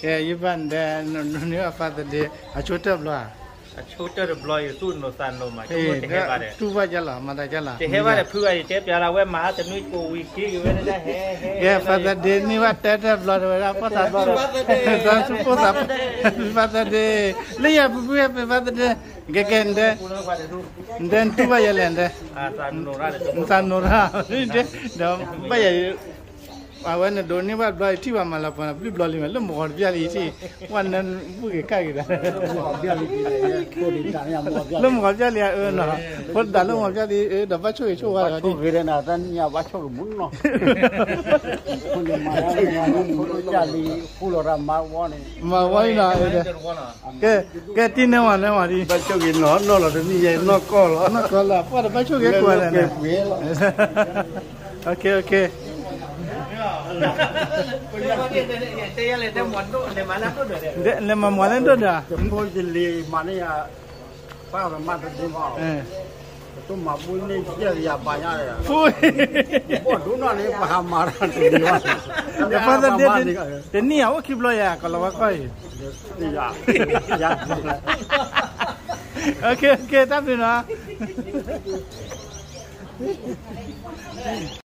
ကဲ ယဘၣ်ဒဲး နဒိးန့ၢ်ဘၣ် Father Day အဆိကတၢၢ်တဘျီဧါ, အဆိကတၢၢ်တဘျီအံၤ သူၣ်နုာ်သးနုာ်မး, တဟဲဘၣ်ဒီး တူၢ်ဘၣ်ယဲလီၤ မၤသးယဲလီၤ, တဟဲဘၣ်ဒီး ဖုဂၤအံၤ တဲပျးလၢဝဲမၤဟါတနွံကိးဝံၤက့ၤက့ၤဝဲဒၣ်ဟဲ, ကဲ Father Day န့ၢ်ဘၣ်တဲတၢ်တဘျီဒီးဝဲဒၣ် ဖီၣ်သးဘျီဒီး သးစူဖိသး Father Day လၢယၤ ဖုဖု Happy Father Day, ကဲကဲ နတဲ နတဲနတူၢ်ဘၣ်ယဲလဲၣ် နတဲ, နသးနုာ်ရၣ်, ဒီးဘၣ်ယၤ အဝဲနဒိးန့ၢ်ဘၣ်တဘျီ ယထံၣ်ဘၣ်မၤလၤပှၤန့ၣ် ပျုၢ်ဘျီလံမး လၢမုၢ်ဂီၤတပျၢ်လံ ယထံၣ်, ပှၤနဘူၣ်က့ၤကၣ်က့ၤဒီး လၢမုၢ်ဂီၤပျၢ်လံ အအၢနီၤ, ဖိတဒၣ်လၢမုၢ်ဂီၤပျၢ်လံ အၢ ဒီးဘၣ်ဆိၣ်ဂ့ၤဆိၣ်ဝါဒီး ဘၣ်ဆိၣ်ဂ့ၤမူနီၤ, မၤဝဲလံနီၤ, ကဲ ကဲ တံၢ်နဲဝဲ နဲဝဲဒ်, ဘၣ်ဆိၣ်ဂ့ၤနီၤ နီၢ်လီၤတနံၣ်ယဲ နီၢ်ကီၢ်လီၤ, နီၢ်ကီၢ်လီၤ ပှၤတဘၣ်ဆိၣ်ဂ့ၤကွၢ်လဲၣ်န့ၣ်, ကဲ ကဲ လဲၤမၤမၤလၢဒိၣ်ဒီး, ဖိယလံၤမၤန့ၢ်ယၤ, ပၢ်မၤတဒ့မး, ပတိၢ်မၤဘူၣ်န့ၢ်ယဲၢ်ကယၤဘၣ်ညါ, ဖိ, ဘီၣ်ဒိၣ်နီၢ်န့ၣ် ပဟးမၤတၢ်တဒ့ဘၣ်, တနံၣ်အအိၣ်ခံဘျီယၤ ကလီၤဝဲခီအံၤ, ယၤ, ယၤ, တၢ်ဘျုးနီၤ.